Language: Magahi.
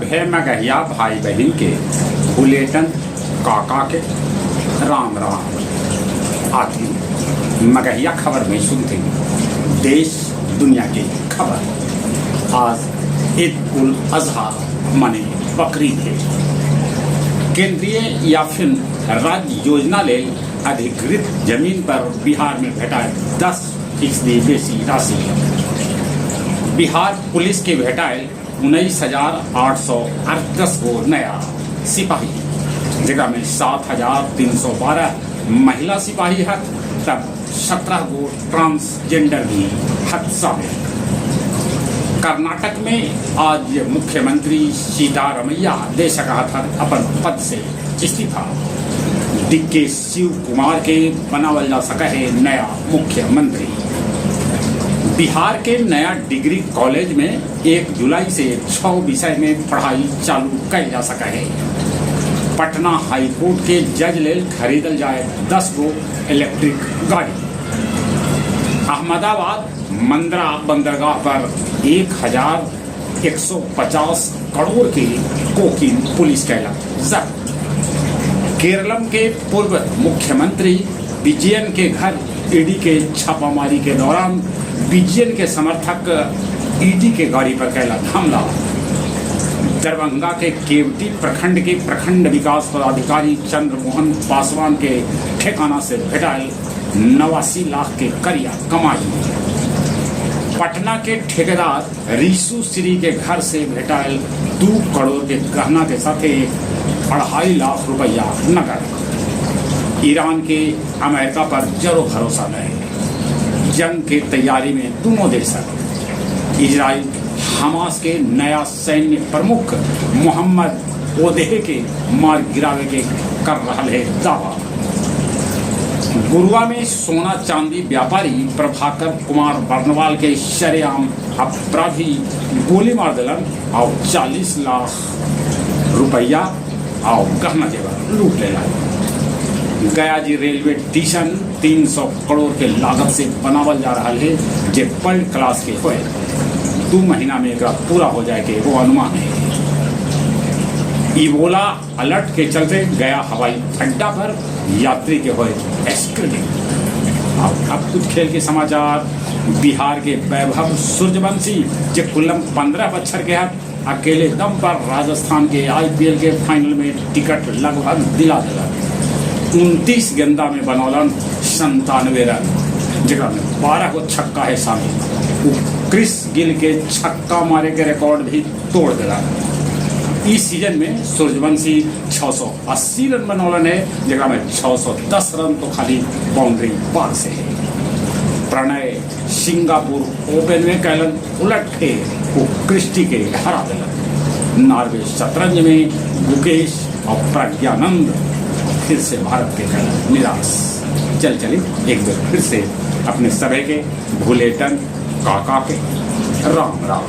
सभे मगहिया भाई बहिन के भुलेटन काका के राम राम। आती मगहिया खबर में सुनते देश दुनिया के खबर। आज ईद उल अजहा माने बकरीद है। केंद्रीय या फिर राज्य योजना लेल अधिकृत जमीन पर बिहार में भेटाए 10% बेसी राशि। बिहार पुलिस के भेटायल 19,838 गो नया सिपाही, जकरा में 7,312 महिला सिपाही हत तब 17 गो ट्रांसजेंडर भी हत शामिल। कर्नाटक में आज मुख्यमंत्री सिद्धारमैया दे सका था अपन पद से इस्तीफा। डीके शिव कुमार के बनावल जा सका है नया मुख्यमंत्री। बिहार के नया डिग्री कॉलेज में 1 जुलाई से 6 विषय में पढ़ाई चालू कैल जा सका है। पटना हाईकोर्ट के जज लेल खरीदल जाए 10 गो इलेक्ट्रिक गाड़ी। अहमदाबाद मंदरा बंदरगाह पर 1,150 करोड़ के कोकीन पुलिस कैला जब्त। केरलम के पूर्व मुख्यमंत्री विजयन के घर ईडी के छापामारी के दौरान विजयन के समर्थक ईडी के गाड़ी पर कैला हमला। दरभंगा के केवटी प्रखंड के प्रखंड विकास पदाधिकारी चंद्रमोहन पासवान के ठिकाना से भेटायल 89 लाख के करिया कमाई। पटना के ठेकेदार रीसू श्री के घर से भेटायल 2 करोड़ के गहना के साथे 2.5 लाख रुपया नकद। ईरान के अमेरिका पर जरो भरोसा नहीं, जंग के तैयारी में दोनों देश। इजराइल हमास के नया सैन्य प्रमुख मोहम्मद ओदेह के मार गिरावे के कर रहा है दावा। गुरुआ में सोना चांदी व्यापारी प्रभाकर कुमार बर्नवाल के शरेआम अपराधी गोली मार दिलन और 40 लाख रुपया और गहना जेवर लूट लेला। गया जी रेलवे स्टेशन 300 करोड़ के लागत से बनावल जा रहा है, जे वर्ल्ड क्लास के होए। 2 महीना में एकरा पूरा हो जाए के वो अनुमान है। इबोला अलर्ट के चलते गया हवाई अड्डा पर यात्री के हुए स्क्रीनिंग। अब कुछ खेल के समाचार। बिहार के वैभव सूर्यवंशी जो कुल्लम 15 बच्छर के हैं, अकेले दम पर राजस्थान के आईपीएल के फाइनल में टिकट लगभग दिला दिला। 29 गेंदा में बनौलन 97 रन, जकरा में 12 गो छक्का है शामिल। क्रिस गिल के छक्का मारे के रिकॉर्ड भी तोड़ दिला। इस सीजन में सूर्यवंशी 680 रन बनौलन है, जकरा में 610 रन तो खाली बाउंड्री पार से है। प्रणय सिंगापुर ओपन में कैलन उलट के वो क्रिस्टी के हरा दिलन। नॉर्वे शतरंज में गुकेश और प्रज्ञानंद फिर से भारत के कैलन निराश। चल चली एक बार फिर से अपने सभे के भूलेटन काका के राम राम।